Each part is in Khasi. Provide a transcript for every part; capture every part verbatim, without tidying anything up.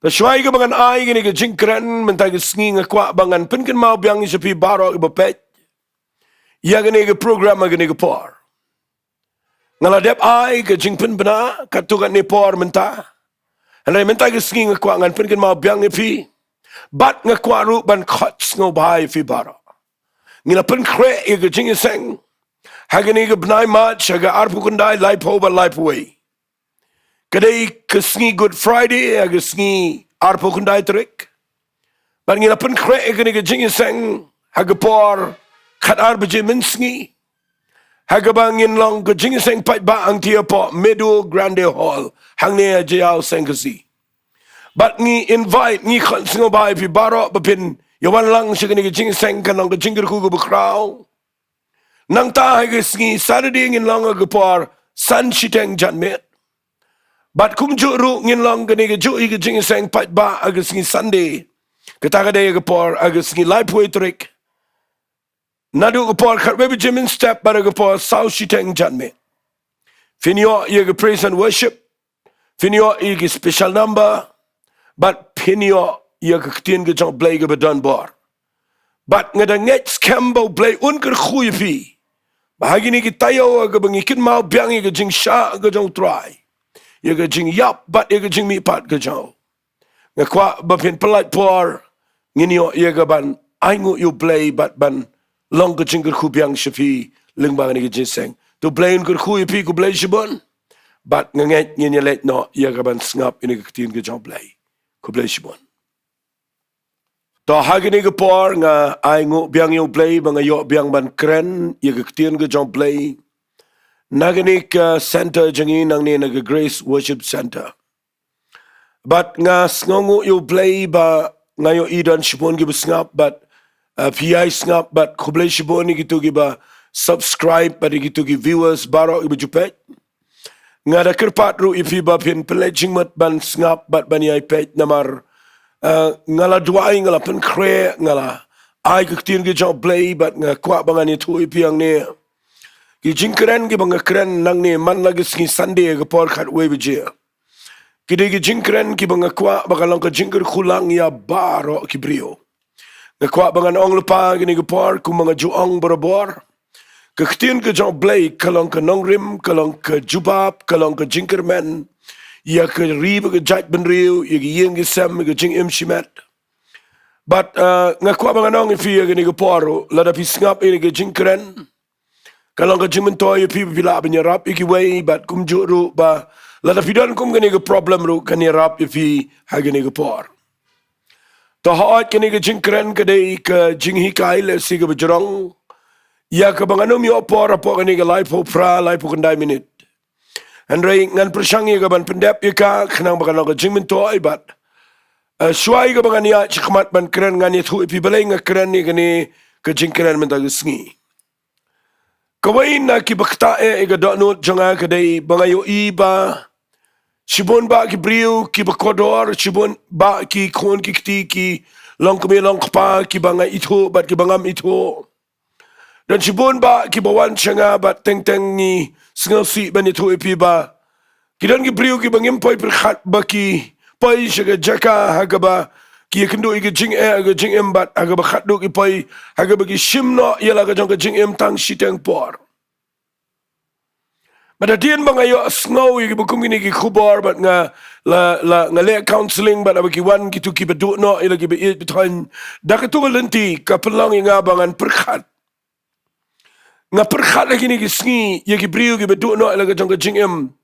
Te shuwa ïa kaba ngan ai kane ka jingkren mynta ka sngi, nga kwah ba ngan pynkynmaw biang ïa phi baroh kiba peit ïa kane ka program ha kane ka por. Nga la dep ai ka jingpynbna katto katne por mynta. Hynrei mynta ka sngi nga kwah ngan pynkynmaw biang ïa phi. Bad nga kwah ruh ban khot sngewbha ïa phi baroh. Ngi la pynkhreh ïa ka jingïaseng ha kane ka bnai March, ha ka arphew khyndai, laiphew bad laiphew wei. Ka dei ka sngi Good Friday, ha ka sngi arphew khyndai tarik. Bad ngi la pynkhreh ïa kane ka jingïaseng ha ka por khatar baje mynsngi, ha kaba ngin long ka jingïaseng paidbah hangtei hapoh Meadow Grande Hall, hangne ha Jaïaw Seng Khasi. Bad ngi invite, ngi khot sngewbha ïa phi baroh ba phin ïa wan lang sha kane ka jingïaseng. Kan long ka jingkyrkhu kaba khraw. Nangta ha ka sngi Saturday ngin long ha ka por san shiteng janmiet. Bad kumjuh ruh ngin long kane kajuh ïa ka jingïaseng paidbah ha ka sngi Sunday. Kata ka dei ha ka por, ha ka sngi laiphew tarik, naduh ka por khatwei baje mynstep bad ha ka por saw shiteng janmiet. Phin ïoh ïa ka praise and worship, phin ïoh ïa ka special number, bad phin ïoh ïa ka ktien ka jong U Blei kaba don bor. Bad nga da ngeit skhem ba U Blei un kyrkhu ïa phi. Ba ha kine ki taïew ha kaba ngi kynmaw biang ïa ka jingshah ka jong U Trai, ïa ka jingïap bad ïa ka jingmihpat ka jong u, nga kwah ba phin pyllait por, ngin ïoh ïa ka ban ainguh ïa U Blei bad ban long ka jingkyrkhu biang sha phi lyngba kane ka jingïaseng. To U Blei un kyrkhu ïa phi, khublei shibun. Bad nga ngeit ngin ïaleit noh ïa ka ban sngap ïa kane ka ktien ka jong U Blei. Khublei shibun. To ha kane ka por nga ainguh biang ïa U Blei ba nga ïoh biang ban kren ïa ka ktien ka jong U Blei na kane ka center jong ngi nangne, na ka Grace Worship Center. Bad nga sngewnguh ïa U Blei ba nga ïohi don shibun kiba sngap bad, uh, phi ïai sngap bad khublei shibun ïa kito kiba subscribe bad ïa kito ki viewers baroh kiba ju peit. Nga da kyrpad ruh ïa phi ba phin pynleit jingmut ban sngap bad ban ïai peit namar, uh, nga la duwai, nga la pynkhreh, nga la ai ka ktien ka jong U Blei bad nga kwah ba ngan ïathuh ïa phi hangne. Ki jingkren kiba nga kren nangne man la ka sngi Sunday ka por khatwei baje, ki dei ki jingkren kiba nga kwah ba ka long ka jingkyrkhu lang ïa baroh ki briew. Nga kwah ba ngan ong lypa kine ki por kumba nga ju ong barabor. Ka ktien ka jong U Blei ka long ka nongrim, ka long ka jubab, ka long ka jingkyrmen ïa ka ri bad ka jaitbynriew, ïa ka ïing ka sem, ïa ka jingim shimet. Bad, uh, nga kwah ba ngan ong ïa phi ïa kine ki por ruh, lada phi sngap ïa kine ki jingkren, ka long ka jingmyntoi ïa phi ba phi lah ban ïarap ïa kiwei, bad kumjuh ruh ba lada phi don kum kane ka problem ruh kan ïarap ïa phi ha kane ka por. To hooid, kane ka jingkren ka dei ka jinghikai lehse kaba jrong ïa kaba ngan ym ïoh por hapoh kane ka laiphew phra, laiphew khyndai minit. Hynrei ngan pyrshang ïa ka ban pyndep ïa ka khnang ba kan long ka jingmyntoi bad, eh, shuwa ïa kaba ngan ïaid shakhmat ban kren, ngan ïathuh ïa phi balei nga kren ïa kane ka jingkren mynta ka sngi. Kawei na kiba ktah eh ïa ka dohnud jong nga ka dei ba nga ïohi ba shibun bah ki briew kiba kordor, shibun bah ki khun ki kti, ki longkmie longkpa kiba nga ithuh bad kiba ngam ithuh. Don shibun bah kiba wan sha nga bad teng teng ngi sngewsih ban ïathuh ïa phi ba ki don ki briew kiba ngim poi pyrkhat ba ki poi sha ka jaka ha kaba ki ïakynduh ïa ka jingeh, ha ka jingim bad ha kaba khatduh ki poi, ha kaba ki shim noh ïa la ka jong ka jingim tang shiteng por. Bad hadien ba nga ïohsngew ïa kiba kum kine ki khubor bad nga la, la, nga leh counselling bad haba ki wan kito kiba duh noh ïa la kiba ïeit ba thoiñ, da kato ka lynti ka pynlong ïa nga ba ngan pyrkhat. Nga pyrkhat ha kine ki sngi ïa ki briew kiba duh noh ïa la ka jong ka jingim.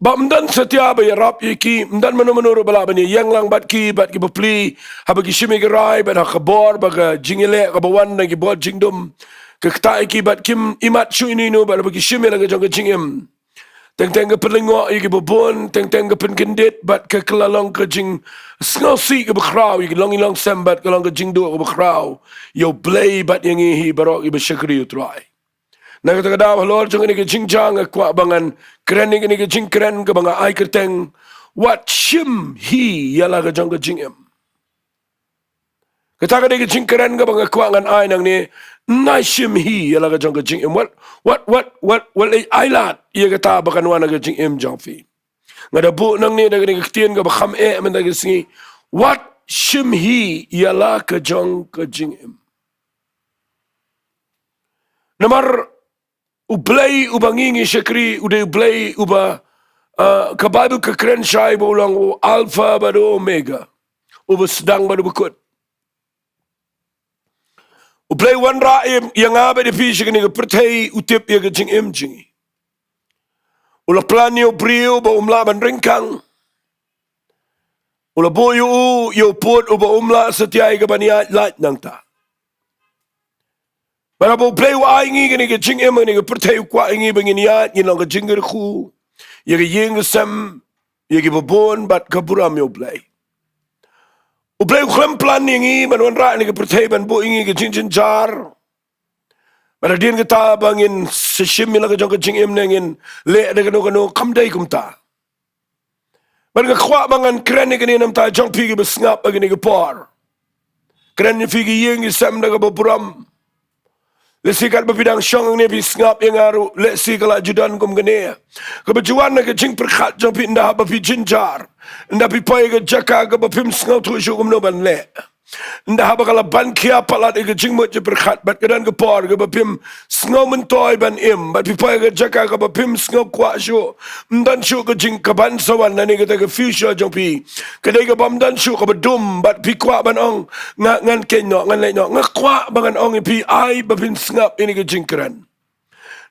Ba ym don satia ba ïarap ïa ki, ym don mano mano ruh ba lah ban ïeng lang bad ki, bad ki bapli haba ki shim ïa ki rai bad ha ka bor ba ka jingïaleh kaba wan na ki bor jingdum ka ktah ïa ki bad kim imat shuh ïano ïano bad haba ki shim ïa la ka jong ka jingim. Teng teng ka pynlyngngoh ïa kiba bun, teng teng ka pynkyndit bad ka kylla long ka jingsngewsih kaba khraw ïa ki long i long sem bad ka long ka jingduh kaba khraw ïa U Blei bad ïa ngi hi baroh kiba shakri U Trai. Na kata ka daw halor jong kane ka jingjia nga kwah ba ngan kren ïa kane ka jingkren kaba nga ai kyrteng, wat shim hi ïa la ka jong ka jingim. Kata ka dei ka jingkren kaba nga kwah ngan ai nangne, ym shim hi ïa la ka jong ka jingim. Wat, wat, wat, wat, wat leit ailad ïa kata ba kan wan ha ka jingim jong phi. Nga da buh nangne da kane ka ktien kaba kham eh mynta ka sngi. Wat shim hi ïa la ka jong ka jingim. Namar U Blei uba ngi ngi shakri, u dei U Blei uba, ah, ka Baibl ka kren shai ba u long u Alpha bad u Omega, uba sdang bad uba kut. U Blei u wanrah ïa, ïa nga bad ïa phi sha kane ka pyrthei, u tip ïa ka jingim jong ngi. U la plan ïa u briew ba um lah ban ryngkang. U la buh ïa u, ïa u pud uba um lah satia ïa kaban ïaid lait nangta. Bad haba U Blei u ai ngi kane ka jingim, kane ka pyrthei, u kwah ïa ngi ba ngin ïaid, ngin long ka jingkyrkhu ïa ka ïing ka sem, ïa kiba bun bad ka burom ïa U Blei. U Blei u khlem plan ïa ngi ban wanrah kane ka pyrthei ban buh ïa ngi ka jingjynjar. Bad hadien kata ba ngin sa shim ïa la ka jong ka jingim ne ngin leh da kano kano, kam dei kumta. Bad nga kwah ba ngan kren ïa kane na ka bynta jong phi kiba sngap ha kane ka por. Kren ïa phi ki ïing ki sem da kaba burom. Lehse katba phi dang shong hangne phi sngap ïa nga ruh, lehse ka la ju don kum kane. Kaba ju wan na ka jingpyrkhat jong phi, ynda haba phi jynjar, ynda phi poi ha ka jaka kaba phim sngewthuh shuh kumno ban leh. Ynda haba ka la ban khia palat ïa ka jingmut jingpyrkhat, bad ka don ka por kaba phim sngew myntoi ban im, bad phi poi ha ka jaka kaba phim sngew kwah shuh, ym don shuh ka jing, kaban sa wan lane kata ka future jong phi ka dei kaba ym don shuh, kaba dum, bad phi kwah ban ong, nga, ngan khein noh, ngan leit noh. Nga kwah ba ngan ong ïa phi, ai ba phin sngap ïa kane ka jingkren.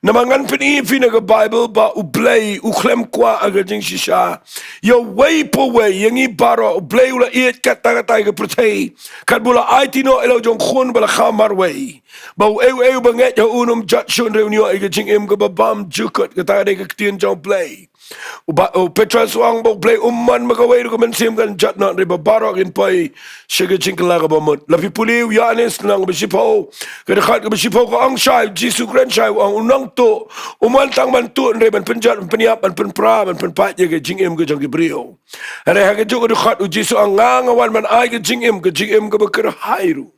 Namar ngan pyni ïa phi na ka Baibl ba U Blei u khlem kwah ha ka jingshisha ïa uwei pa uwei, ïa ngi baroh. U Blei u la ïeit katta katta ïa ka pyrthei, katba u la aiti noh ïa la u jong u khun ba la kha marwei, ba uei uei uba ngeit ha u un ym jot shuh, hynrei un ïoh ïa ka jingim kaba bymjukut. Kata ka dei ka ktien jong U Blei. U ba, u Petros u ong ba U Blei um mon ba kawei ruh ka mynsiem kan jot noh, hynrei ba baroh kin poi sha ka jingkylla kaba mut. Lada phi pule u Ïoannis lynnong kaba shiphew, ka dkhot kaba shiphew, ka ong shai, u Jisu u kren shai, u ong, U Nongtuh um wan tang ban tuh, hynrei ban pynjot, ban pynïap, ban pynpra, ban pynpait ïa ka jingim ka jong ki briew. Hynrei ha kajuh ka dkhot u Jisu u ong, Nga nga wan ban ai ka jingim, ka jingim kaba kyrhai ruh.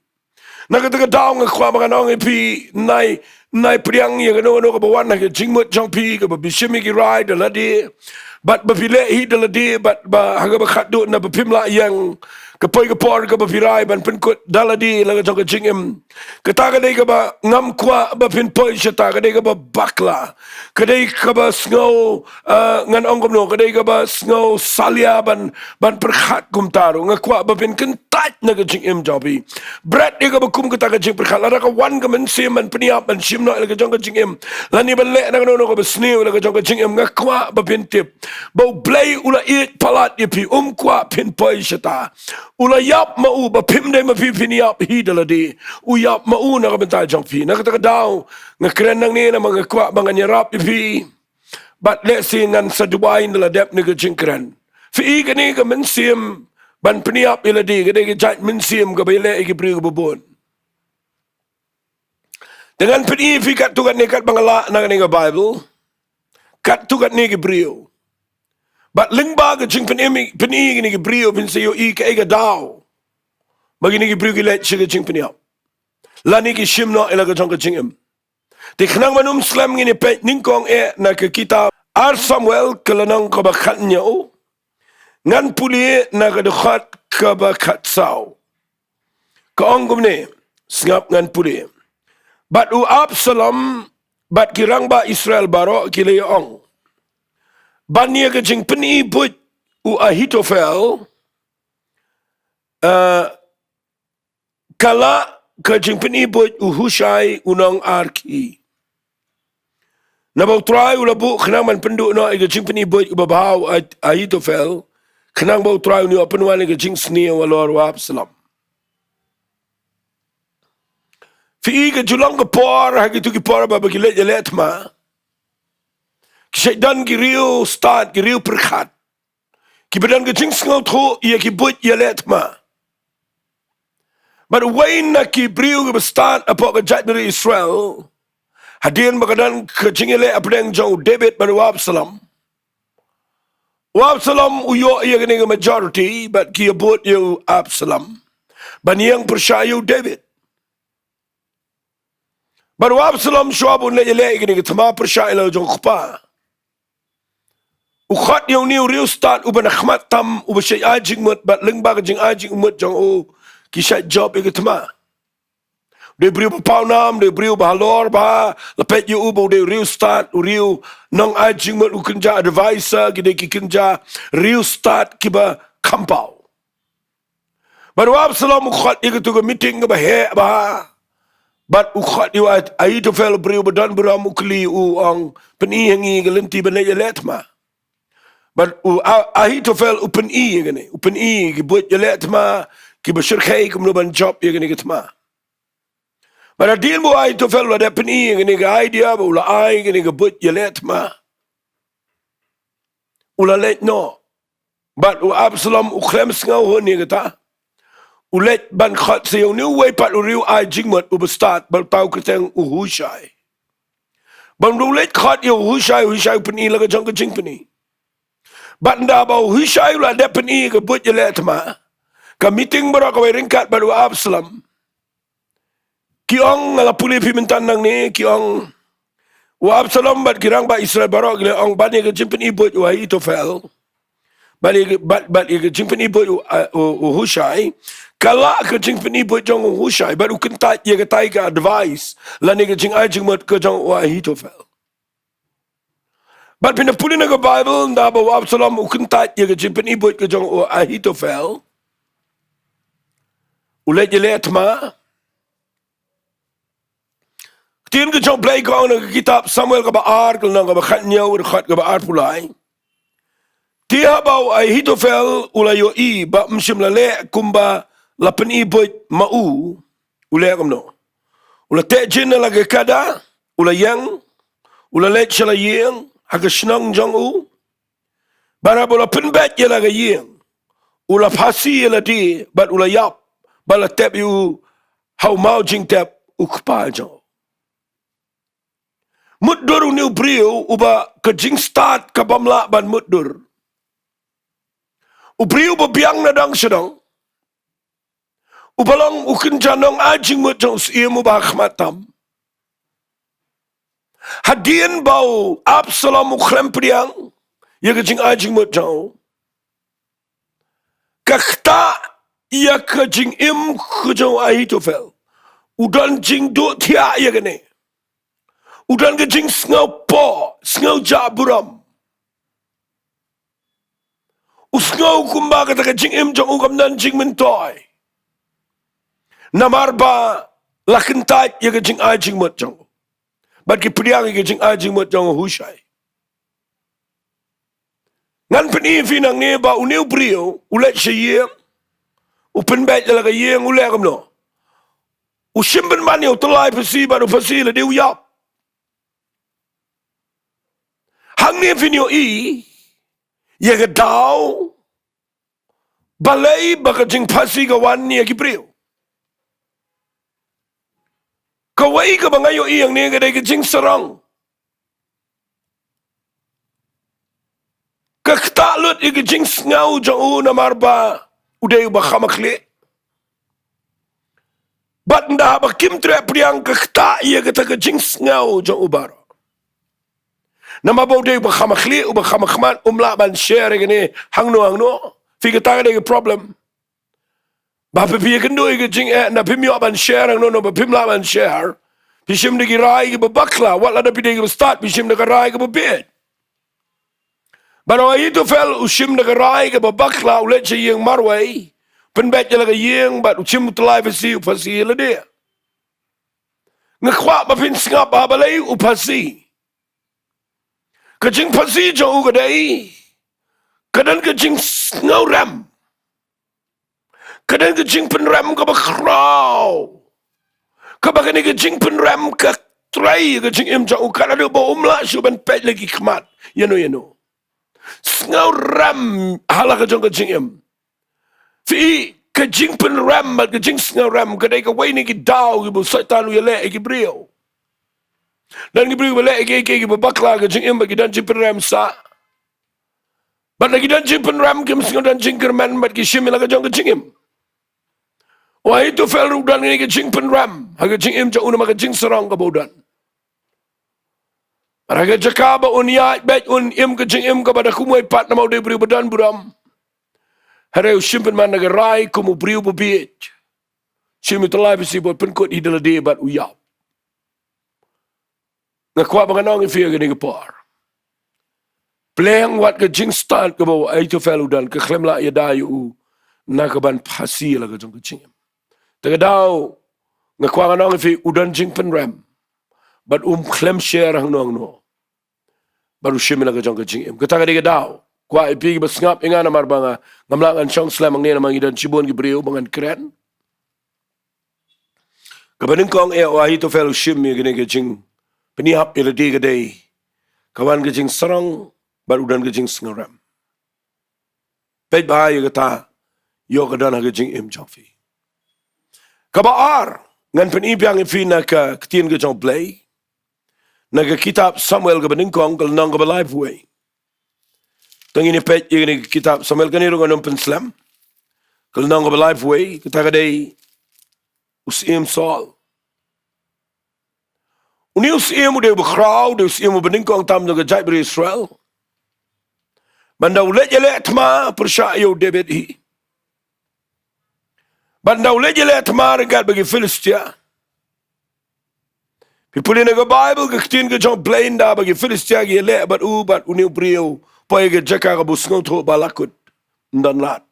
Na kata ka daw nga kwah ba ngan ong ïa phi, nai, nai pdiang ïa kano kano kaba wan ha ka jingmut jong phi, kaba phi shim ïa ki rai da lade, bad ba phi leh hi da lade, bad ba ha kaba khatduh na ba phim lah ïeng, ka poi ka por kaba phi rai ban pynkut da lade la ka jong ka jingim. Kata ka dei kaba ngam kwah ba phin poi shata, ka dei kaba bakla, ka dei kaba sngew, ah, ngan ong kumno, ka dei kaba sngew salia ban, ban pyrkhat kumta ruh. Nga kwah ba phin kyntait na ka jingim jong phi. Bret ïa kaba kum kata ka jingpyrkhat. Lada ka wan ka mynsiem ban pynïap, ban shim noh ïa la ka jong ka jingim, lane ban leh na kano kano kaba sniew ïa la ka jong ka jingim, nga kwah ba phin tip ba U Blei u la ïeit palat ïa phi, um kwah phin poi shata. U la ïap ma u, ba phim dei ma phi phin ïap hi da lade. U ïap ma u na ka bynta jong phi. Na kata ka daw nga kren nangne namar nga kwah ba ngan ïarap ïa phi. Bad lehse ngan sa duwai ynda la dep ïa kane ka jingkren. Phi i, kane ka mynsiem ban pynïap ïa lade ka dei ka jait mynsiem kaba ïaleh ïa ki briew kiba bun. Te ngan pyni ïa phi katto katne, katba nga lah na kane ka Baibl, katto katne ki briew. Bad lyngba ka jingpyni, pyni ïa kine ki briew phin sa ïohi kaei ka daw ba kine ki briew ki leit sha ka jingpynïap, lane ki shim noh ïa la ka jong ka jingim. Te khnang ban ym slem, ngin ïa peit nyngkong eh na ka kitab Ar Samuel ka lynnong kaba khathynñiew, ngan pule na ka dkhot kaba khatsaw. Ka ong kumne, sngap, ngan pule. Bad u Absalom bad ki rangbah Israel baroh ki la ïa ong ban ïa ka jingpyni buit u Ahithophel, eh, ka la ka jingpyni buit u Hushai u nong Arkhi. Naba U Trai u la buh khnang ban pynduh noh ïa ka jingpyni buit uba bha u Ah-, Ahithophel, khnang ba U Trai un ïoh pynwan ïa ka jingsniew halor u Absalom. Phi i, ka ju long ka por ha kito ki por ba, ba ki leit ïaleh thma, ki shait don ki riewstad, ki riewpyrkhat, kiba don ka jingsngewthuh ïa ki buit ïaleh thma. Bad uwei na ki briew kiba stad hapoh ka jaitbynriew Israel, hadien ba ka don ka jingïaleh hapdeng jong u David bad u Absalom, u Absalom u ïoh ïa kane ka majority, bad ki ïa vote ïa u Absalom ban ïeng pyrshah ïa u David. Bad u Absalom, shuwa ba un leit ïaleh ïa kane ka thma pyrshah ïa la u jong u kpa, U khot ïa une u riewstad uba na khmat tam, uba shait ai jingmut, bad lyngba ka jingai jingmut jong u ki shait jop ïa ka thma. Dei u briew ba pawnam, dei u briew ba halor bha, la peit ïa u ba u dei u riewstad, u riew nongai jingmut, u kynja advisor, ki dei ki kynja riewstad kiba kham paw. Bad u Absalom u khot ïa katu ka meeting kaba heh bha. Bad u khot ïa u Ah-, Ahithophel, u briew ba don burom, u kylli, u ong, pyni ha ngi ka lynti ban leit ïaleh thma. Bad u A-, Ahithophel u pyni ïa kane, u pyni ki buit ïaleh thma kiba shyrkhei kumno ban jop ïa kane ka thma. Bad hadien ba u Ahithophel u la dep pyni ïa kane ka idea, ba u la ai kane ka buit ïaleh thma, u la leit noh. Bad u Absalom u khlem sngew hun ïa kata. U leit ban khot sa ïa une uwei pat u riew ai jingmut uba stad, ba uta u kyrteng u Hushai. Bad u leit khot ïa u Hushai, u Hushai u pyni la ka jong ka jingpyni. Bad ynda ba u Hushai u la dep pyni ïa ka buit ïaleh thma, ka meeting baroh ka wai ryngkat bad u Absalom. Ki ong, nga la pule ïa phi mynta nangne, ki ong, u Absalom bad ki rangbah Israel baroh ki la ong, ban ïa ka jingpyni buit u Ahithophel, ban ïa ka, ban, ban ïa ka jingpyni buit u, u, u Hushai, ka lah ka jingpyni buit jong u Hushai, bad u kyntait ïa katai ka advice lane ka jingai jingmut ka jong u Ahithophel. Bad phin da pule na ka Baibl, ynda ba u Absalom u kyntait ïa ka jingpyni buit ka jong u Ahithophel, u leit ïaleh thma. Ktien ka jong U Blei ka ong na ka kitab Samuel kaba ar, ka lynnong kaba khathynñiew, dkhot kaba arphew lai. Te haba u Ahithophel u la ïohi ba ym shym la leh kumba la pyni buit ma u, u leh kumno? U la teh jin na la ka kada, u la ïeng, u la leit sha la ïing ha ka shnong jong u. Bad haba u la pynbeit ïa la ka ïing, u la phasi ïa lade, bad u la ïap, bad la tep ïa u ha u maw jingtep u kpa jong u. Mutdur une u briew uba ka jingstad ka bym lah ban mutdur. U briew ba biang na dong sha dong. Uba long u kynja nongai jingmut jong u syiem uba ha khmat tam. Hadien ba u Absalom u khlem pdiang ïa ka jingai jingmut jong u, ka ktah ïa ka jingim ka jong u Ahithophel. U don jingduh thiah ïa kane. U don ka jingsngew poh, sngew jah burom. U sngew kumba kata ka jingim jong u kam don jingmyntoi. Namar ba la kyntait ïa ka jingai jingmut jong u. Bad ki pdiang ïa ka jingai jingmut jong u Hushai. Ngan pyni ïa phi nangne ba une u briew u leit sha ïing, u pynbeit ïa la ka ïing, u leh kumno? U shim pynban ïa u tyllai phasi bad u phasi lade u ïap. Hangne phin ïohi ïa ka daw balei ba ka jingphasi ka wan ïa ki briew. Kawei kaba nga ïohi hangne ka dei ka jingsarong. Ka ktah lut ïa ka jingsngew jong u namar ba u dei uba kham khlieh. Bad ynda haba kim treh pdiang ka ktah ïa kata ka jingsngew jong u baroh. Namar ba u dei uba kham khlieh, uba kham khmat, um lah ban share ïa kane hangno hangno. Phi, kata ka dei ka problem. Ba phi, phi ïakynduh ïa ka jingeh, ynda phim ïoh ban share hangno hangno, ba phim lah ban share, phi shim da ki rai kiba bakla, wat lada phi dei kiba stad phi shim da ka rai kaba bieit. Bad u Ahithophel u shim da ka rai kaba bakla, u leit sha ïing marwei, pynbeit ïa la ka ïing bad u shim u tyllai phasi, u phasi ïa lade. Nga kwah ba phin sngap ba balei u phasi. Ka jingphasi jong u ka dei, ka don ka jingsngew rem. Ka don ka jingpynrem kaba khraw. Kaba kane ka jingpynrem ka trei ka jingim jong u, ka la dei ba um lah shuh ban peit la ki khmat ïano ïano. Sngew rem ha la ka jong ka jingim. Phi, ka jingpynrem bad ka jingsngew rem ka dei kawei na ki daw kiba u Soitan u ïaleh ïa ki briew. Don ki briew kiba leh ïa ki, ïa ki, kiba bakla ka jingim bad ki don jingpynrem sah. Bad la ki don jingpynrem kim sngew don jingkyrmen bad ki shim ïa la ka jong ka jingim. U Ahithophel ruh u don kane ka jingpynrem ha ka jingim jong u namar ka jingsarong kaba u don. Bad ha ka jaka ba un ïaid beit un im ka jingim kaba da kumwei pat namar u dei u briew ba don burom. Hynrei u shim pynban na ka rai kum u briew ba bieit. Shim ïa u tyllai bisi bad pynkut hi da lade bad u ïap. Nga kwah ba ngan ong ïa phi ha kane ka por. Pleng wat ka jingstad kaba u Ahithophel u don, ka khlem lah ïada ïa u na ka ban phasi ïa la ka jong ka jingim. Te ka daw, nga kwah ngan ong ïa phi, u don jingpynrem. Bad um khlem sher hangno hangno. Bad u shim ïa la ka jong ka jingim. Kata ka dei ka daw. Kwah ïa phi kiba sngap ïa nga namar ba nga, ngam lah ngan shong slem hangne namar ngi don shibun ki briew ba ngan kren. Kaba nyngkong eh, u Ahithophel u shim ïa kane ka jingpynïap ïa lade ka dei, ka wan ka jingsarong bad u don ka jingsngewrem. Peit bha ïa kata, ïoh ka don ha ka jingim jong phi. Kaba ar, ngan pyni biang ïa phi na ka ktien ka jong u Blei, na ka kitab Samuel kaba nyngkong, ka lynnong kaba laiphew wei. Te ngin ïa peit ïa kane ka kitab Samuel, kane ruh ngan ym pynslem. Ka lynnong kaba laiphew wei, kata ka dei u syiem Saul. Une u syiem u dei uba khraw, u dei u syiem uba nyngkong tam jong ka jaitbynriew Israel. Bad ynda u leit ïaleh thma pyrshah ïa u David hi. Bad ynda u leit ïaleh thma ryngkat bad ki Philistia. Phi pule na ka Baibl, ka ktien ka jong u Blei, ynda ba ki Philistia ki ïaleh bad u, bad une u briew u poi ha ka jaka kaba u sngewthuh ba la kut, ym don lad.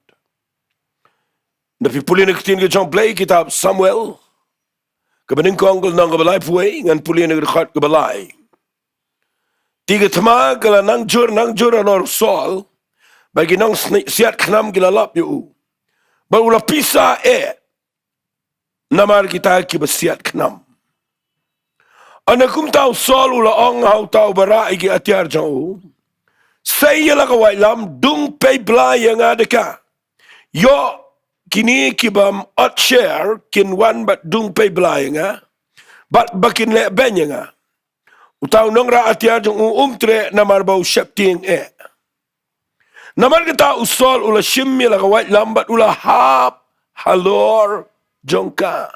Ynda phi pule na ka ktien ka jong u Blei, kitab Samuel kaba nyngkong, ka lynnong kaba laiphew wei, ngan pule na ka dkhot kaba lai. Te ka thma ka la nang jur nang jur halor u Saul, bad ki nongsiat khnam ki la lap ïa u, bad u la pisa eh namar kita kiba siat khnam. Hynda kumta u Saul u la ong ha uta uba rah ïa ki atiar jong u, sei ïa la ka waitlam, dung pei bla ïa nga da ka. Ïoh kine ki bym ot sher kin wan bad dung pei bla ïa nga, bad ba kin leh beiñ ïa nga. Uta u nongrah atiar jong u um treh namar ba u sheptieng eh. Namar kata u Saul u la shim ïa la ka waitlam bad u la hap halor jong ka.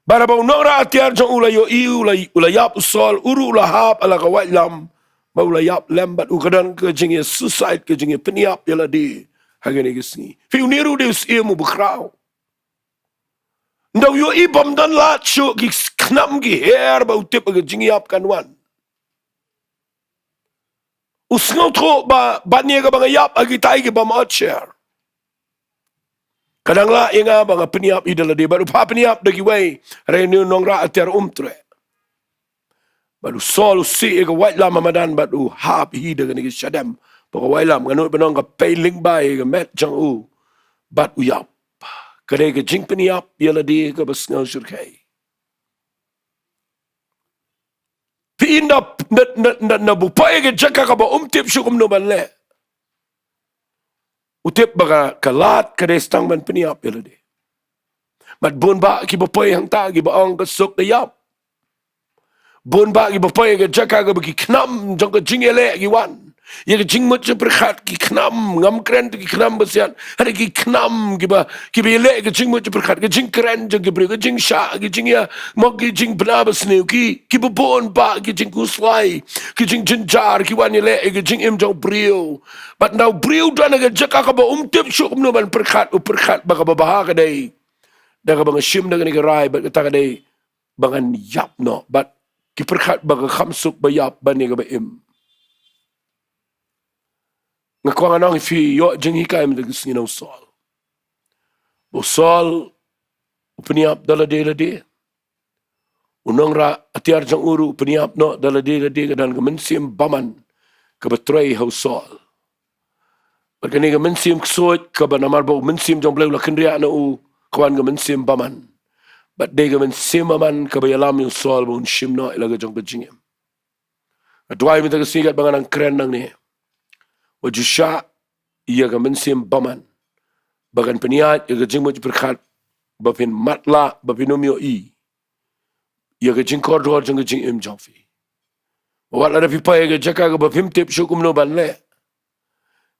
Bad haba u nongrah atiar jong u u la ïohi, u la, u la ïap u Saul, u ruh u la hap ha la ka waitlam, bad u la ïap lem bad u, ka don ka jingïa suicide, ka jingïapynïap ïa lade ha kane ka sngi. Phi, une ruh u dei u syiem uba khraw. Ynda u ïohi bym don lad shuh, ki khnam ki her, bad u tip ba ka jingïap kan wan, u sngewthuh ba ban ïa kaba nga ïap ha kitai ki bym ot sher, ka dang lah ïa nga ba nga pynïap hi da lade, bad u phah pynïap da kiwei, hynrei une u nongrah atiar um treh. Bad u Saul u sieh ïa ka waitlam ha madan bad u hap hi da kane ka shadem bad ka waitlam, nga nud ban ong ka pei lyngba ïa ka met jong u bad u ïap. Ka dei ka jingpynïap ïa lade kaba sngewsyrkhei. Phi, ynda, ynda, ynda, ynda, ynda ba u poi ha ka jaka kaba um tip shuh kumno ban leh, u tip ba ka, ka lad ka dei tang ban pynïap ïa lade. Bad bun bah kiba poi hangta kiba ong ka suk da ïap. Bun bah kiba poi ha ka jaka kaba ki khnam jong ka jingïaleh ki wan, ïa ka jingmut jingpyrkhat, ki khnam, ngam kren te ki khnam basiat, hynrei ki khnam kiba, kiba ïaleh ka jingmut jingpyrkhat, ka jingkren jong ki briew, ka jingshah, ka jingïa, mo, ka jingbna basniew, ki, kiba bun bah ki jingkhuslai, ki jingjynjar ki wan ïaleh ïa ka jingim jong u briew. Bad ynda u briew u don ha ka jaka kaba um tip shuh kumno ban pyrkhat, u pyrkhat ba kaba bha ka dei da kaba nga shim da kane ka rai, bad kata ka dei ba ngan ïap noh, bad ki pyrkhat ba ka kham suk ba ïap ban ïa kaba im. Nga kwah ngan ong ïa phi, ïoh jinghikai mynta ka sngi na u Saul. U Saul u pynïap da lade lade. U nongrah atiar jong u ruh u pynïap noh da lade lade, ka don ka mynsiem bymman kaba trei ha u Saul. Bad kane ka mynsiem ksuid kaba namar ba u Mynsiem jong u Blei u la kynriah na u, ka wan ka mynsiem bymman. Bad dei ka mynsiem bymman kaba ïalam ïa u Saul ba un shim noh ïa la ka jong ka jingim. Nga duwai mynta ka sngi katba nga nang kren nangne, wat ju shah ïa ka mynsiem bymman ba kan pynïaid ïa ka jingmut jingpyrkhat, ba phin matlah, ba phin ym ïohi ïa ka jingkordor jong ka jingim jong phi. Wat lada phi poi ha ka jaka kaba phim tip shuh kumno ban leh,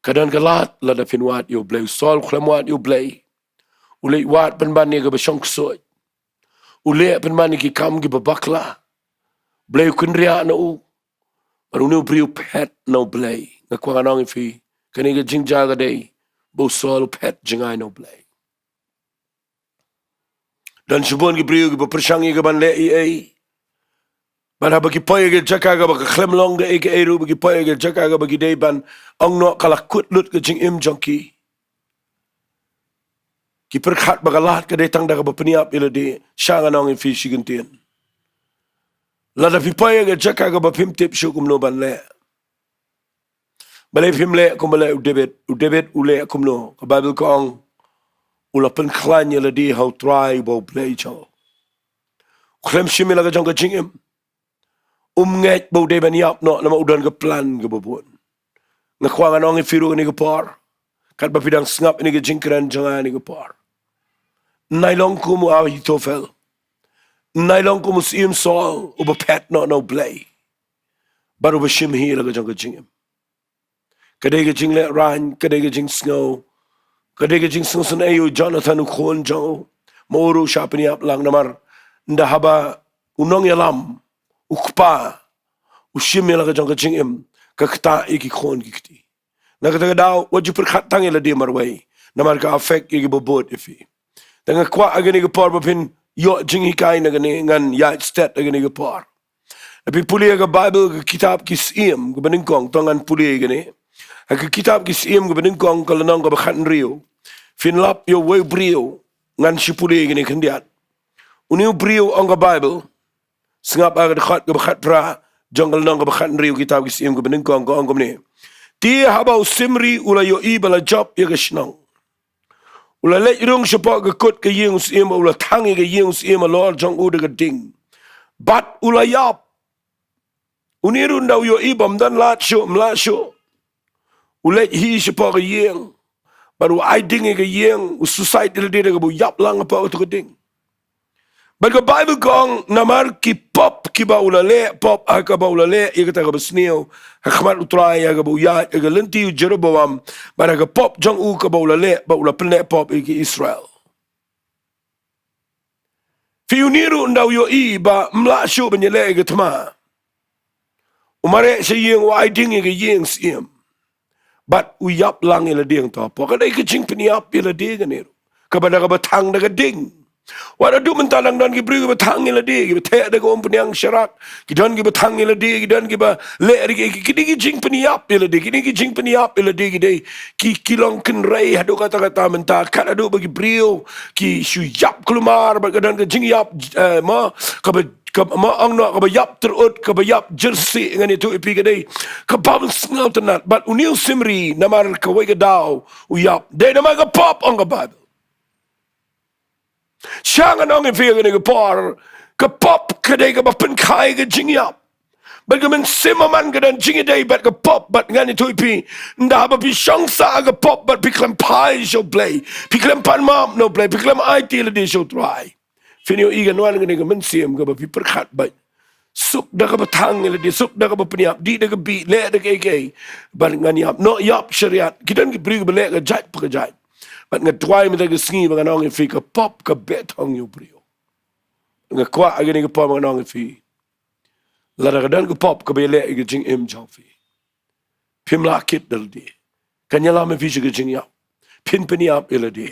ka don ka lad lada phin wad ïa u Blei. U Saul u khlem wad ïa u Blei. U leit wad pynban ïa kaba shong ksuid. U leh pynban ïa ki kam kiba bakla. Blei u kynriah na u. Bad une u briew u phet na U Blei. Nga kwah ngan ong ïa phi, kane ka jingjia ka dei ba u Saul u phet jngai na U Blei. Don shibun ki briew kiba pyrshang ïa ka ban leh ei ei. Bad haba ki poi ïa ka jaka kaba ka khlem long kaei kaei ruh, ba ki poi ïa ka jaka kaba ki dei ban ong noh ka la kut lut ka jingim jong ki. Ki pyrkhat ba ka lad ka dei tang da kaba pynïap ïa lade. Sha ngan ong ïa phi shi kyntien, lada phi poi ïa ka jaka kaba phim tip shuh kumno ban leh, balei phim leh kumba leh u David? U David u leh kumno? Ka Baibl ka ong, u la pynkhlaiñ ïa lade ha U Trai uba U Blei jong u. U khlem shim ïa la ka jong ka jingim. Um ngeit ba u dei ban ïap noh namar u don ka plan kaba bun. Nga kwah ngan ong ïa phi ruh kane ka por, katba phi dang sngap ïa kane ka jingkren jong nga kane ka por, nai long kum u Ahithophel. Nai long kum u Syiem Saul uba phet noh na U Blei bad uba shim hi la ka jong ka jingim. Ka dei ka jinglehrain, ka dei ka jingsngew, ka dei ka jingsngewsynei ïa u Jonathan u khun jong u. Ma u ruh u shah pynïap lang namar ynda haba u nongïalam, u kpa, u shim ïa la ka jong ka jingim, ka ktah ïa ki khun ki kti. Na kata ka daw wat ju pyrkhat tang ïa lade marwei, namar ka affect ïa kiba bud ïa phi. Te nga kwah ha kane ka por ba phin ïoh jinghikai na kane, ngan ïaid stet ha kane ka por. Lada phi pule ha ka Baibl, ka kitab Ki Syiem kaba nyngkong, to ngan pule ïa kane. Ha ka kitab Ki Syiem kaba nyngkong, ka lynnong kaba khathynriew, phin lap ïa uwei u briew, ngan shu pule ïa kane khyndiat. Une u briew, ong ka Baibl, sngap ha ka dkhot kaba khatphra jong ka lynnong kaba khathynriew kitab Ki Syiem kaba nyngkong, ka ong kumne: Te haba u Simri u la ïohi ba la jop ïa ka shnong, u la leit rung shapoh ka kut ka ïing u syiem, u la thang ïa ka ïing u syiem halor jong u da ka ding, bad u la ïap. Une ruh ynda u ïohi ba ym don lad shuh, ym lah shuh, u leit hi shapoh ka ïing bad u ai ding ïa ka ïing, u suicide ïa lade da kaba u ïap lang hapoh katu ka ding. Bad ka Baibl ka ong, namar ki pop kiba u la leh, pop ha kaba u la leh ïa kata kaba sniew ha khmat U Trai, ha kaba u ïaid ha ka lynti u Jeroboam, bad ha ka pop jong u kaba u la leh, ba u la pynleh pop ïa ki Israel. Phi, une ruh ynda u ïohi ba ym lah shuh ban ïaleh ïa ka thma, u mareh sha ïing, u ai ding ïa ka ïing syiem bad u ïap lang ïa lade hangto hapoh. Ka dei ka jingpynïap ïa lade kane ruh, kaba da kaba thang da ka ding. Wat haduh mynta dang don ki briew kiba thang ïa lade, kiba theh da ka umphniang sharak, ki don kiba thang ïa lade, ki don kiba leh ri ki, ki, kine ki jingpynïap ïa lade, kine ki jingpynïap ïa lade ki dei, ki, ki long kynrei haduh katta katta mynta, kat haduh ba ki briew ki shu ïap kulmar bad ka don ka jingïap, eh, ma, kaba, kaba, ma, ong noh, kaba ïap tyrut, kaba ïap jyrsieh, ngan ïathuh ïa phi, ka dei kaba bym sngewtynnat. Bad une u Simri, namar kawei ka daw u ïap, dei namar ka pop, ong ka Baibl. Sha ngan ong ïa phi ha kane ka por, ka pop ka dei kaba pynkha ïa ka jingïap. Bad ka mynsiem man ka don jingïadei bad ka pop, bad ngan ïathuh ïa phi, ynda haba phi shong sah ha ka pop bad phi khlem phai sha U Blei, phi khlem pan map na U Blei, phi khlem aiti ïa lade sha U Trai, phin ïohi kan wan kane ka mynsiem kaba phi pyrkhat beit, suk da kaba thang ïa lade, suk da kaba pynïap, dih da ka bih, leh da kaei kaei, bad ngan ïap noh, ïap shariat. Ki don ki briew kiba leh ka jait pa ka jait. Bad nga duwai mynta ka sngi ba ngan ong ïa phi, ka pop ka beh thong ïa u briew. Nga kwah ha kane ka por ba ngan ong ïa phi, lada ka don ka pop kaba ïaleh ïa ka jingim jong phi, phim lah kit da lade, kan ïalam ïa phi sha ka jingïap, phin pynïap ïa lade.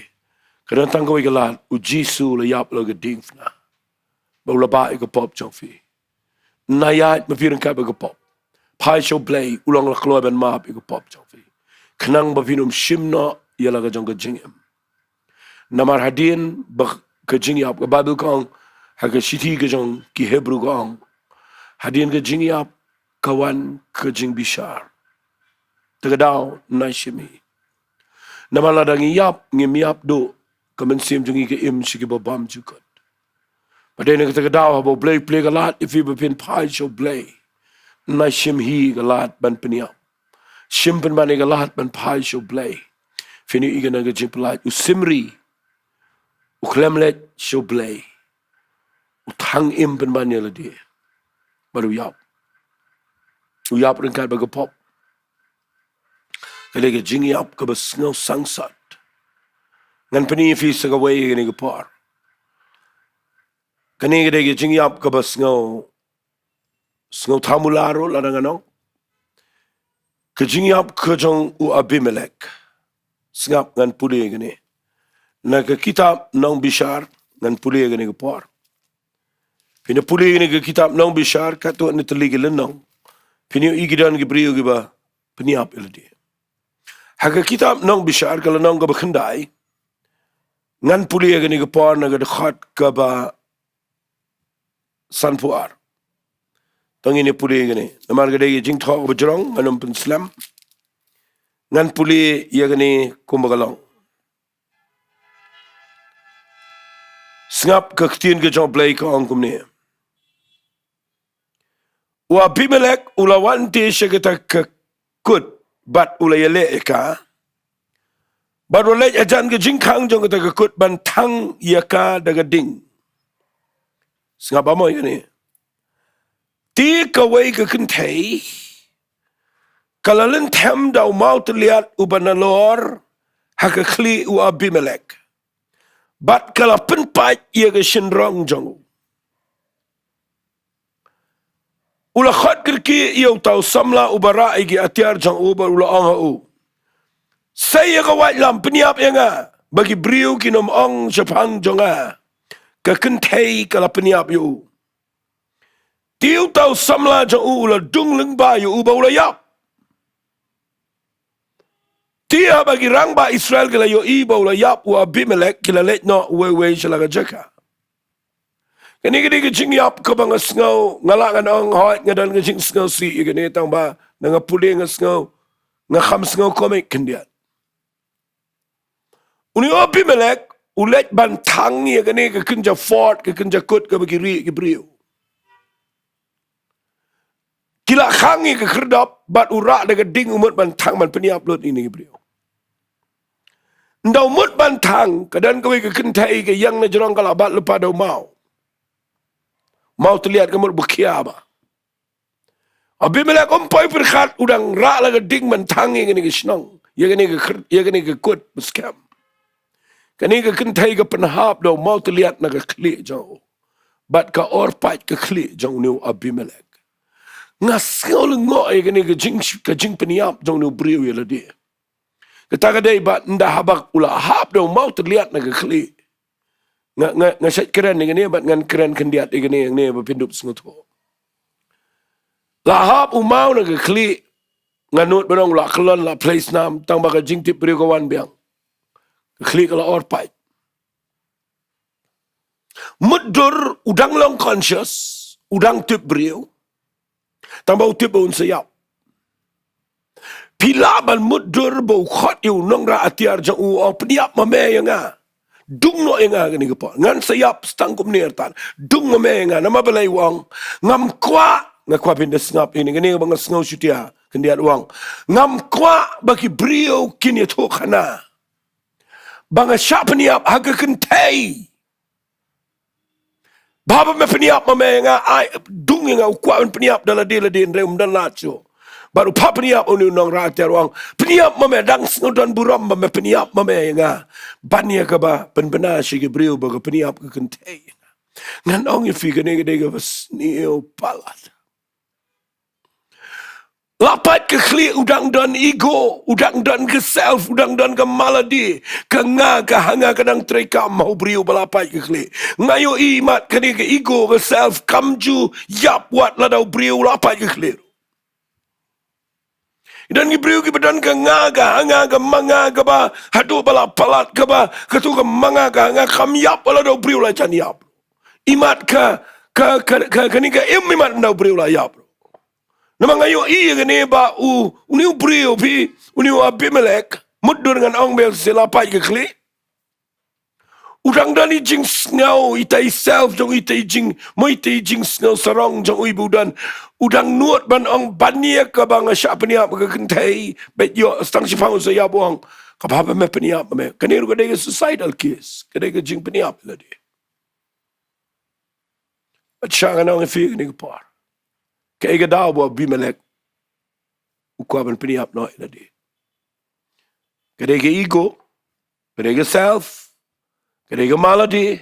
Ka don tang kawei ka lad, u Jisu u la ïap la ka diengphna, bad u la bah ïa ka pop jong phi. Nai ïaid ma phi ryngkat bad ka pop, phai sha U Blei, u long la kloi ban map ïa ka pop jong phi, khnang ba phin ym shim noh ïa la ka jong ka jingim. Namar hadien ba ka jingïap, ka Baibl ka ong, ha ka shithi ka jong ki Hebru ka ong, hadien ka jingïap ka wan ka jingbishar. Te ka daw nai shim hi. Namar lada ngi ïap, ngim ïap duh, ka mynsiem jong ngi ka im sha kiba bymjukut. Bad dei na kata ka daw haba U Blei u plie ka lad ïa phi ba phin phai sha U Blei, nai shim hi ka lad ban pynïap. Shim pynban ïa ka lad ban phai sha U Blei. Phin ïohi ka don ka jingpyllait. U Simri u khlem leit sha U Blei, u thang im pynban ïa lade bad u ïap. U ïap ryngkat bad ka pop. Ka dei ka jingïap kaba sngew sangsot. Ngan pyni ïa phi sa kawei ha kane ka por. Kane ka dei ka jingïap kaba sngew Sngewthuh mula ruh lada ngan ong. Ka jingïap ka jong u Abimelek. Sngap ngan pule ïa kane. Na ka kitab Nongbishar, ngan pule ïa kane ka por. Phin ïa pule ïa kane ka kitab Nongbishar, katto katne tylli ki lynnong. Phin ïohi ki don ki briew kiba pynïap ïa lade. Ha ka kitab Nongbishar ka lynnong kaba khyndai. Ngan pule ïa kane ka por na ka dkhot kaba sanphew ar. To ngin ïa pule ïa kane. Namar ka dei ka jingthoh kaba jrong, ngan ym pynslem. Ngan pule ïa kane kumba ka long. Sngap ka ktien ka jong u Blei ka ong kumne. U Abimelek u la wan te sha kata ka kut bad u la ïaleh ïa ka. Bad u la leit hajan ka jingkhang jong kata ka kut ban thang ïa ka da ka ding. Sngap ba mo ïa kane. Te kawei ka kynthei ka la lynthem da u mawtylliat uba nalor ha ka khlieh u Abimelek. Bad ka la pynpait ïa ka shynrong jong u. U la khot kyrkieh ïa uta u samla uba rah ïa ki atiar jong u bad u la ong ha u. Sei ïa ka waitlam pynïap ïa nga, ba ki briew kin ym ong shaphang jong nga. Ka kynthei ka la pynïap ïa u. Te uta u samla jong u u la dung lyngba ïa u ba u la ïap. Te haba ki rangbah Israel ki la ïohi ba u la ïap u Abimelek ki la leit noh uwei uwei sha la ka jaka. Kane ka dei ka jingïap kaba nga sngew, nga lah ngan ong hooid nga don ka jingsngewsih ïa kane tang ba na nga pule nga sngew, nga kham sngew komik khyndiat. Une u Abimelek u leit ban thang ïa kane ka kynja fort, ka kynja kut kaba ki rieh ki briew. Ki la khang ïa ka khyrdop bad u rah da ka ding u mut ban thang ban pynïap lut ïa kine ki briew. Ynda u mut ban thang, ka don kawei ka kynthei ka ïeng na jrong ka la bat lypa da u maw. Mawtylliat ka mut ba khia ba. Abimelek um poi pyrkhat u dang rah la ka ding ban thang ïa kane ka shnong, ïa kane ka khyr-, ïa kane ka kut ba skhem. Kane ka kynthei ka pynhap da u mawtylliat na ka khlieh jong u. Bad ka or pait ka khlieh jong une u Abimelek. Nga sngew lyngngoh ïa kane ka jing, ka jingpynïap jong une u briew ïa lade. Kata ka dei ba ynda haba u la hap da u mawtylliat na ka khlieh. Nga, nga, nga shait kren ïa kane bad ngan kren khyndiat ïa kane, ïa kane ba pyndup sngewthuh. La hap u maw na ka khlieh, nga nud ba dang u la kyllon la plie snam, tang ba ka jingtip briew ka wan biang. Ka khlieh ka la or pait. Mutdur u dang long conscious, u dang tip briew. Tang ba u tip ba un sa ïap. Phi lah ban mutdur ba u khot ïa u nongrah atiar jong u, u ong pynïap ma me ïa nga. Dung noh ïa nga kane ka por. Ngan sa ïap tang kumne artat. Dung ma me ïa nga. Namar balei u ong. Ngam kwah, nga kwah phin da sngap ïa kane, kane ba nga sngew shutia. Khyndiat u ong. Ngam kwah ba ki briew kin ïathuh khana. Ba nga shah pynïap ha ka kynthei. Ba haba me pynïap ma me ïa nga, ai, dung ïa nga, u kwah ban pynïap da lade lade, hynrei um don lad shuh. Bad u phah pynïap une u nongrah atiar u ong, pynïap ma me, dang sngew don burom ba me pynïap ma me ïa nga. Ban ïa kaba pynbna sha ki briew ba ka pynïap ka kynthei. Ngan ong ïa phi kane ka dei kaba sniew palat. La pait ka khlieh u dang don ego, u dang don ka self, u dang don ka malady, ka nga, ka ha nga ka dang treikam ha u briew ba la pait ka khlieh. Nga ïohi mat kane ka ego, ka self, kam ju ïap wat lada u briew la pait ka khlieh. Don ki briew kiba don ka nga, ka ha nga, ka ma nga, kaba haduh ba la palat, kaba, katu ka ma nga, ka ha nga, kam ïap wat lada u briew la jan ïap. Imat ka, ka, ka, ka, kane ka im imat lada u briew la ïap. Namar nga ïohi ïa kane ba u, une u briew phi, une u Abimelek, mutdur ngan ong ba ïa u sa la pait ka khlieh. U dang don i jingsngew, ita i self jong u, ita i jing, mo ita i jingsngew sarong jong u iba u don. U dang nud ban ong ban ïa kaba nga shah pynïap ka kynthei, bad ïoh tang shiphang u sa ïap u ong. Kaba haba me pynïap me. Kane ruh ka dei ka suicidal case, ka dei ka jingpynïap lade. Bad shah ngan ong ïa phi kane ka por. Kaei ka daw ba u Abimelek u kwah ban pynïap noh ïa lade. Ka dei ka ego, ka dei ka self, ka dei ka malady.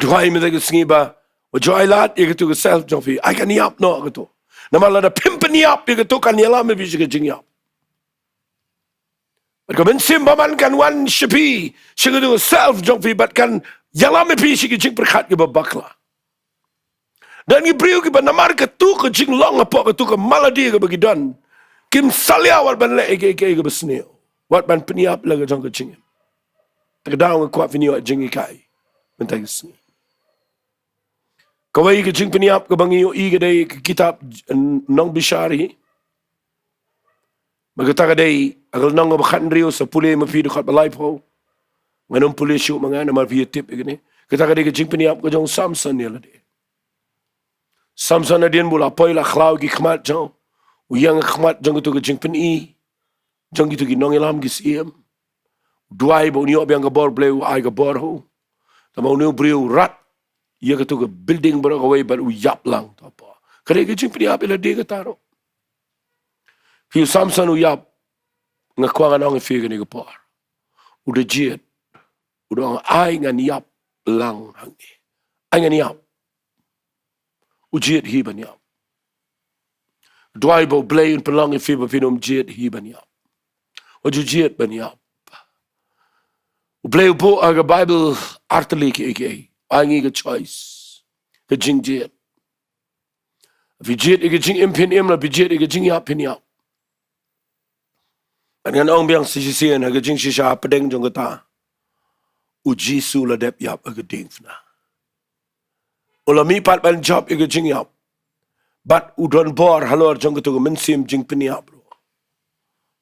Duwai mynta ka sngi ba Wat ju ai lad ïa katu ka self jong phi. Ai kan ïap noh katu. Namar lada phim pynïap ïa katu kan ïalam ïa phi sha ka jingïap. Bad ka mynsiem bymman kan wan sha phi, sha katu ka self jong phi, bad kan ïalam ïa phi sha ki jingpyrkhat kiba bakla. Don ki briew kiba namar katu ka jinglong hapoh katu ka malady kaba ki don, kim salia wat ban leh ïa kiei kiei kaba sniew, wat ban pynïap la ka jong ka jingim. Te ka daw nga kwah phin ïoh jinghikai mynta ka sngi. Kawei ka jingpynïap kaba ngi ïohi ka dei ka kitab Nongbishar hi. Ba kata ka dei ha ka lynnong kaba khathynriew, sa pule ma phi dkhot ba laiphew. Ngan ym pule shuh ma nga namar phi ïa tip ïa kane. Kata ka dei ka jingpynïap ka jong u Samson ïa lade. Samson hadien ba u la poi la khlaw ki khmat jong u, u ïeng ha khmat jong katu ka jingpyni jong kitu ki nongïalam ki syiem. U duwai ba un ïoh biang ka bor, Blei u ai ka bor ha u. Tangba une u briew u rat ïa katu ka building baroh kawei bad u ïap lang. Tangba ka dei ka jingpynïap ïa lade kata ruh. Phi, u Samson u ïap, nga kwah ngan ong ïa phi kane ka por, u da jied. U da ong, ai ngan ïap lang hangne. Ai ngan ïap. U jied hi ban ïap. Duwai ba U Blei un pynlong ïa phi ba phin ym jied hi ban ïap. Wat ju jied ban ïap. U Blei u buh ha ka Baibl artylli kiei kiei. Ai ngi ka choice, ka jingjied. Phi jied ïa ka jingim phin im, la phi jied ïa ka jingïap phin ïap. Ngan ong biang sa shisien, ha ka jingshisha hapdeng jong kata, u Jisu u la dep ïap ha ka diengphna. U la mihpat ban jop ïa ka jingïap. Bad u don bor halor jong katu ka mynsiem jingpynïap ruh,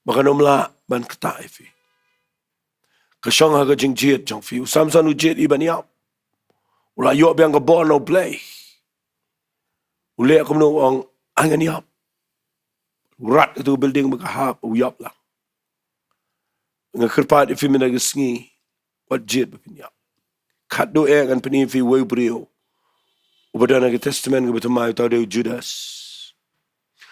ba kan ym lah ban ktah ïa phi. Ka shong ha ka jingjied jong phi. U Samson u jied hi ban ïap. U la ïoh biang ka bor na U Blei. U leh kumno? U ong, ai ngan ïap. U rat katu ka building ba ka hap, u ïap lang. Nga kyrpad ïa phi mynta ka sngi, wat jied ba phin ïap. Khatduh eh ngan pyni ïa phi uwei u briew uba don ha ka Testament kaba thymmai, uta u dei u Judas.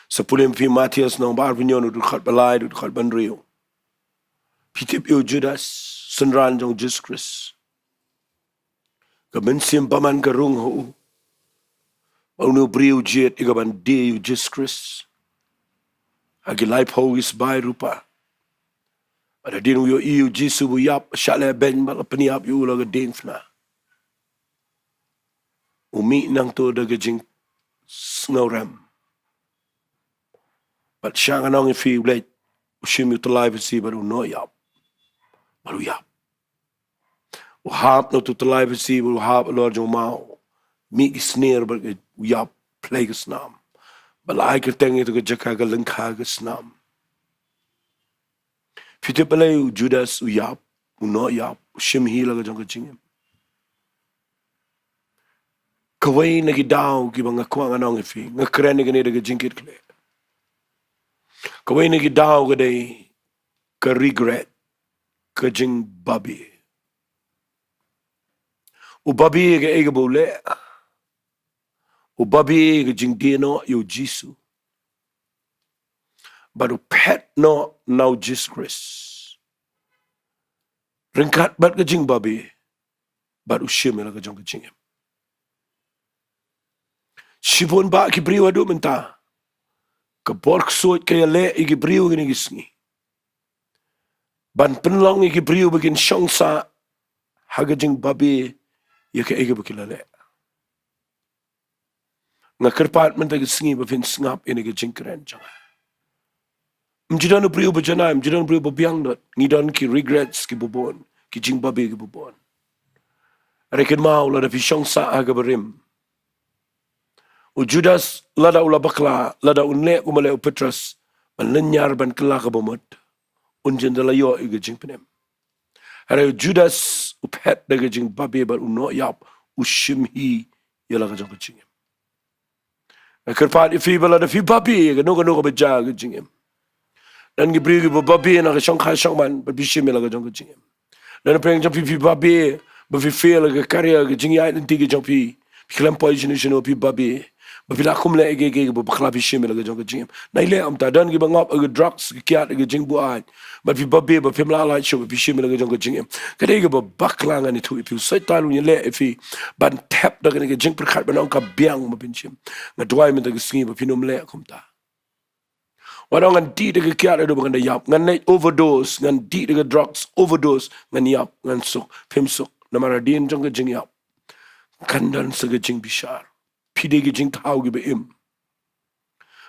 Sa pule ma phi Mathaios lynnong ba arphew hynñiew, dkhot ba lai, dkhot ba hynriew. Phi tip ïa u Judas, synran jong u Jisu Khrist. Ka mynsiem bymman ka rung ha u. Ba une u briew u jied ïa ka ban die ïa u Jisu Khrist ha ki laiphew ki sbai rupa. Bad hadien u ïohi ïa u Jisu ba u ïap, shah lehbeiñ bad la pynïap ïa u la ka diengphna, u mih nangta da ka jingsngewrem. Bad sha ngan ong ïa phi, u leit, u shim ïa u tyllai pasi bad u noh ïap. Bad u ïap. U hap na utu u tyllai pasi bad u hap halor jong u maw. Mih ki snier bad u ïap, plie ki snam. Bad la ai kyrteng ïa katu ka jaka ka Lyngkha ka Snam. Phi tip balei u Judas u ïap, u noh ïap, u shim hi la ka jong ka jingim? Kawei na ki daw kiba nga kwah ngan ong ïa phi, nga kren ïa kane da ka jingkit khlieh. Kawei na ki daw ka dei ka regret, ka jingbabe. U babe ïa kaei kaba u leh. U babe ïa ka jingdie noh ïa u Jisu. Bad u phet noh na u Jisu Khrist. Ryngkat bad ka jingbabe, bad u shim ïa la ka jong ka jingim. Shibun bah ki briew haduh mynta, ka bor ksuid ka ïaleh ïa ki briew kine ki sngi ban pynlong ïa ki briew ba kin shong sah ha ka jingbabe ïa kaei kaba ki la leh. Nga kyrpad mynta ka sngi ba phin sngap ïa kane ka jingkren jong nga. Ym ju don u briew ba janai, ym ju don u briew ba biang dot. Ngi don ki regrets kiba bun, ki jingbabe kiba bun. Hynrei kynmaw, lada phi shong sah ha kaba rim, u Judas lada u la bakla, lada un leh kumba leh u Petros ban lynñiar ban kylla kaba mut, un jin da la ïoh ïa ka jingpynim. Hynrei u Judas u phet da ka jingbabe bad u noh ïap, u shim hi ïa la ka jong ka jingim. Nga kyrpad ïa phi ba lada phi babe ïa kano kano kaba jia ha ka jingim. Don ki briew kiba babe na ka shongkha shongman bad phi shim ïa la ka jong ka jingim. Don pyrshang jong phi, phi babe ba phi fail ha ka career, ka jingïaid lynti ka jong phi. Phi khlem poi shano shano, phi babe. Ba phi la kum leh ïa ki, ki, ki ba bakla phi shim ïa la ka jong ka jingim. Nai leh ym ta, don ki ba ngop ïa ka drugs, ki kiad ïa ka jingbuaid. Bad phi babe ba phim lah lait shuh ba phi shim ïa la ka jong ka jingim. Ka dei ka ba bakla, ngan ïathuh ïa phi, u Soitan u ngi leh ïa phi ban thep da kane ka jingpyrkhat ban ong ka biang ba phin shim. Nga duwai mynta ka sngi ba phin ym leh kumta. Wat ong ngan dih da ka kiad haduh ba ngan da ïap, ngan leh overdose, ngan dih da ka drugs overdose, ngan ïap, ngan suk, phim suk. Namar hadien jong ka jingïap kan don sa ka jingbishar. Phi dei ka jingthaw ki ba im.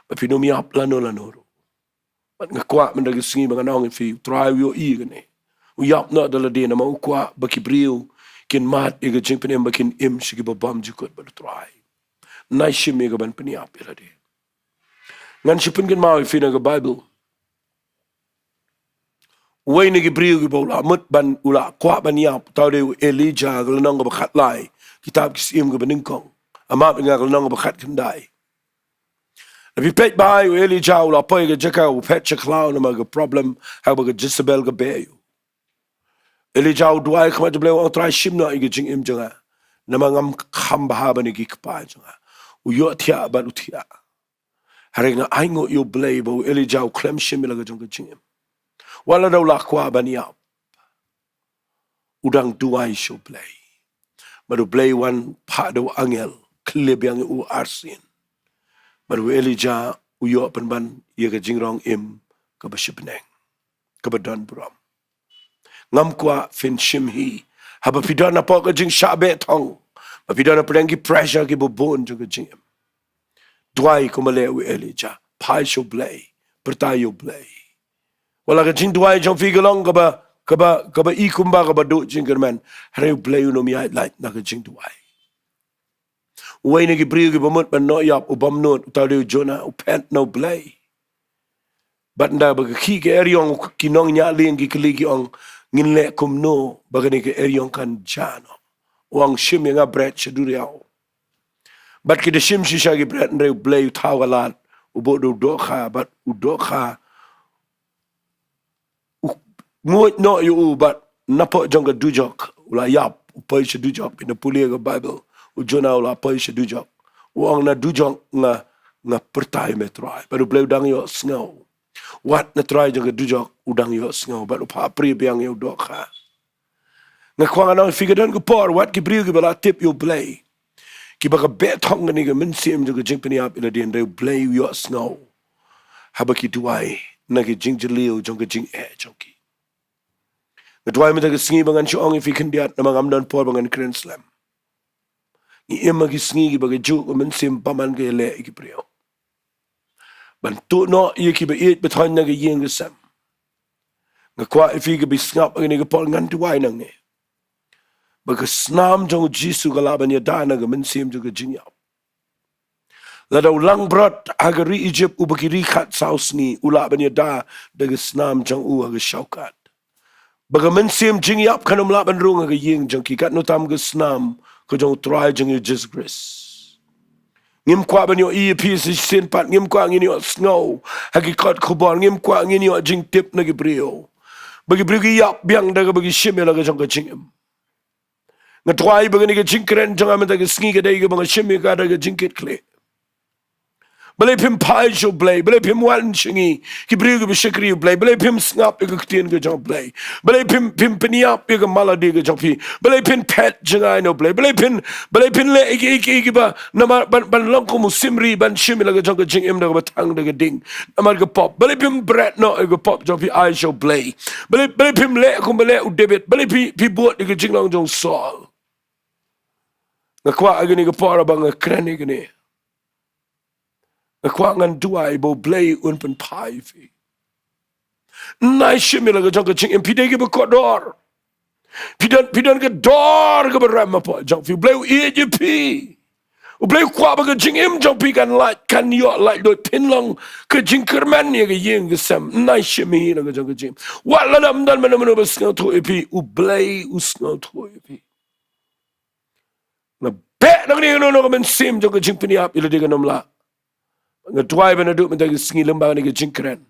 Ba phin ym ïap lano lano ruh. Bad nga kwah mynta ka sngi ba ngan ong ïa phi, u Trai u ïohi kane. U ïap noh da lade namar u kwah ba ki briew kin mad ïa ka jingpynim, ba kin im sha ki ba bymjukut bad u Trai. Nai shim ïa ka ban pynïap ïa lade. Ngan shu pynkynmaw ïa phi na ka Baibl. Uwei na ki briew ki ba u la mut ban, u la kwah ban ïap, uta u dei u Elijah, ka lynnong kaba khatlai, kitab Ki Syiem kaba nyngkong. Ym map ïa nga, ka lynnong kaba khatkhyndai. Lada phi peit bha, u Elijah u la poi ka jaka u phet sha khlaw namar ka problem ha kaba ka Jezebel ka beh ïa u. Elijah u duwai khmat jong u Blei, u ong, Trai, shim noh ïa ka jingim jong nga, namar ngam kham bha ban ïa ki kpa jong nga. U ïohthiah bad u thiah. Hynrei nga ainguh ïa u Blei ba u Elijah u khlem shim ïa la ka jong ka jingim. Wat lada u la kwah ban ïap, u dang duwai sha u Blei. Bad u Blei u wan phah da u angel, khlieh biang ïa u arsien. Bad u Elijah u ïoh pynban ïa ka jingrong im kaba sha bneng, kaba don burom. Ngam kwah phin shim hi haba phi don hapoh ka jingshah beh thong, ba phi don hapdeng ki pressure kiba bun jong ka jingim. Duwai kumba leh u Elijah, phai sha u Blei, pyrta ïa u Blei. Wat la ka jingduwai jong phi ka long kaba, kaba, kaba i kumba kaba duh jingkyrmen, hynrei u Blei un ym ïaid lait na ka jingduwai. Uwei na ki briew kiba mut ban noh ïap, u bym nud, uta u dei u Jonah, u phet na u Blei. Bad ynda ba ki, ki eriong, ki nongñiah lieng ki kylli, ki ong, ngin leh kumno ba kane ka eriong kan jia noh? U ong, shim ïa nga bret sha duriaw. Bad ki da shim shisha ki bret, hynrei u Blei u thaw ka lad, u buh da u dohkha, bad u dohkha u nguid noh ïa u, bad napoh jong ka dujok u la ïap, u poi sha dujok. Phin da pule ka Baibl, u Jonah u la poi sha dujok. U ong, na dujok nga, nga pyrta ïa me Trai. Bad u Blei u dang ïohsngew. Wat na trai jong ka dujok u dang ïohsngew, bad u phah prie biang ïa u dohkha. Nga kwah ngan ong ïa phi, ka don ka por wat ki briew kiba la tip ïa u Blei, kiba ka beh thong kane ka mynsiem jong ka jingpynïap ïa lade, hynrei u Blei u ïohsngew haba ki duwai na ki jingjylliew jong ka jingeh jong ki. Nga duwai mynta ka sngi ba ngan shu ong ïa phi khyndiat, namar ngam don por ba ngan kren slem. Ngi im ha ki sngi kiba kajuh ka mynsiem bymman ka ïaleh ïa ki briew. Ban tuh noh ïa kiba ïeit ba thoiñ na ka ïing ka sem. Nga kwah ïa phi kiba sngap ha kane ka por, ngan duwai nangne ba ka snam jong u Jisu ka lah ban ïada na ka mynsiem jong ka jingïap. Lada u langbrot ha ka ri Egypt uba ki ri khatsaw sngi, u lah ban ïada da ka snam jong u ha ka shawkat. Ba ka mynsiem jingïap kan ym lah ban rung ha ka ïing jong ki, katno tam ka snam ka jong u Trai jong ngi u Jisu Khrist. Ngim kwah ban ïohi ïa phi sa shisien pat, ngim kwah ngin ïohsngew ha ki kot khubor, ngim kwah ngin ïoh jingtip na ki briew ba ki briew ki ïap biang da kaba ki shim ïa la ka jong ka jingim. Nga duwai ba kane ka jingkren jong nga mynta ka sngi ka dei kaba nga shim ïa ka da ka jingkitkhlieh. Balei phim phai sha u Blei? Balei phim wan sha ngi, ki briew kiba shakri u Blei? Balei phim sngap ïa ka ktien ka jong u Blei? Balei phim, phim pynïap ïa ka malade ka jong phi? Balei phin phet jngai na u Blei? Balei phin, balei phin leh ïa ki, ïa ki, ïa kiba namar ban, ban long kum u Simri, ban shim ïa la ka jong ka jingim da kaba thang da ka ding namar ka pop? Balei phim bret noh ïa ka pop jong phi, ai sha u Blei? Balei, balei phim leh kumba leh u David? Balei phi, phi bud ïa ka jinglong jong u Saul? Nga kwah ha kane ka por ba nga kren ïa kane, nga kwah ngan duwai ba u Blei un pynphai ïa phi. Nai shim ïa la ka jong ka jingim, phi dei kiba kordor. Phi don, phi don ka dor kaba rem hapoh jong phi. U Blei u ïeit ïa phi. U Blei u kwah ba ka jingim jong phi kan lait, kan ïoh laitluid, phin long ka jingkyrmen ïa ka ïing ka sem. Nai shim ïa la ka jong ka jingim. Wat lada ym don mano mano ba sngewthuh ïa phi, u Blei u sngewthuh ïa phi. Nga beh nangne, kano kano ka mynsiem jong ka jingpynïap ïa lade kan ym lah. Nga duwai ba naduh mynta ka sngi, lyngba kane ka jingkren,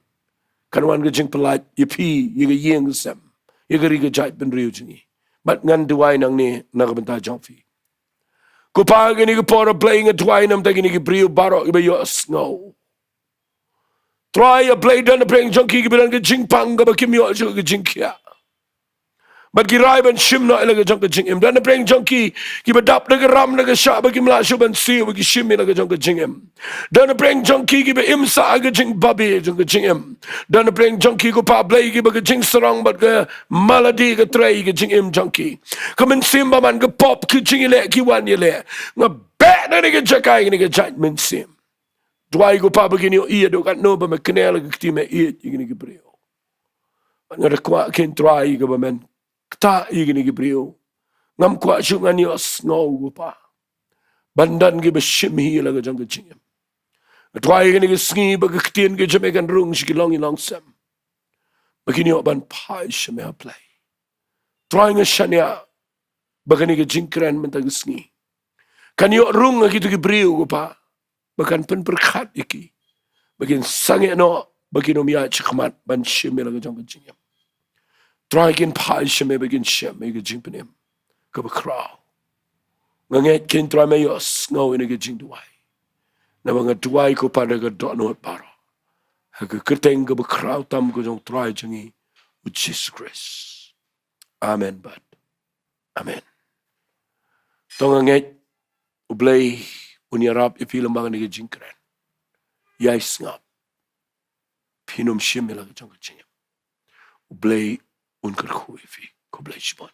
kan wan ka jingpyllait ïa phi, ïa ka ïing ka sem, ïa ka ri ka jaitbynriew jong ngi. Bad ngan duwai nangne na ka bynta jong phi. Ko Pa, ha kane ka por, A Blei, nga duwai namar kine ki briew baroh kiba ïohsngew. Trai A Blei, don napdeng jong ki kiba don ka jingpang kaba kim ïoh shuh ka jingkhiah. Bad ki rai ban shim noh ïa la ka jong ka jingim. Don napdeng jong ki kiba dap da ka ram da ka shah ba kim lah shuh ban siew, ba ki shim ïa la ka jong ka jingim. Don napdeng jong ki kiba im sah ha ka jingbabe jong ka jingim. Don napdeng jong ki, ko Pa Blei, kiba ka jingsarong bad ka malady ka trei ka jingim jong ki. Ka mynsiem bymman, ka pop, ka jingïaleh, ki wan ïaleh. Nga beh na kane ka jaka ïa kane ka jait mynsiem. Duwai, ko Pa, ba kin ïohi haduh katno ba me kynnoh la ka kti me ïeit ïa kine ki briew. Bad nga da kwah, ko Trai, kaba men ktah ïa kine ki briew. Ngam kwah shuh ngan ïohsngew, ko Pa, ban don kiba shim hi la ka jong ka jingim. Nga duwai kane ka sngi ba ka ktien ka jong me kan rung sha ki long ïa long sem, ba kin ïoh ban phai sha me, A Blei. Trai, nga shaniah ba kane ka jingkren mynta ka sngi kan ïoh rung ha kito ki briew, ko Pa, ba kan pynpyrkhat ïa ki, ba kin sangeh noh, ba kin ym ïaid shakhmat ban shim ïa la ka jong ka jingim. Trai, kin phai sha me ba kin shem ïa ka jingpynim kaba khraw. Nga ngeit, ko Trai, me ïohsngew ïa kane ka jingduwai. Naba nga duwai, ko Pa, da ka dohnud baroh ha ka kyrteng kaba khraw tam ka jong U Trai jong ngi, U Jisu Khrist. Amen bad amen. To nga ngeit U Blei un ïarap ïa phi lyngba kane ka jingkren. Ïai sngap. Phin ym shim ïa la ka jong ka jingim. U Blei un kyrkhu ïa phi. Khublei shibun.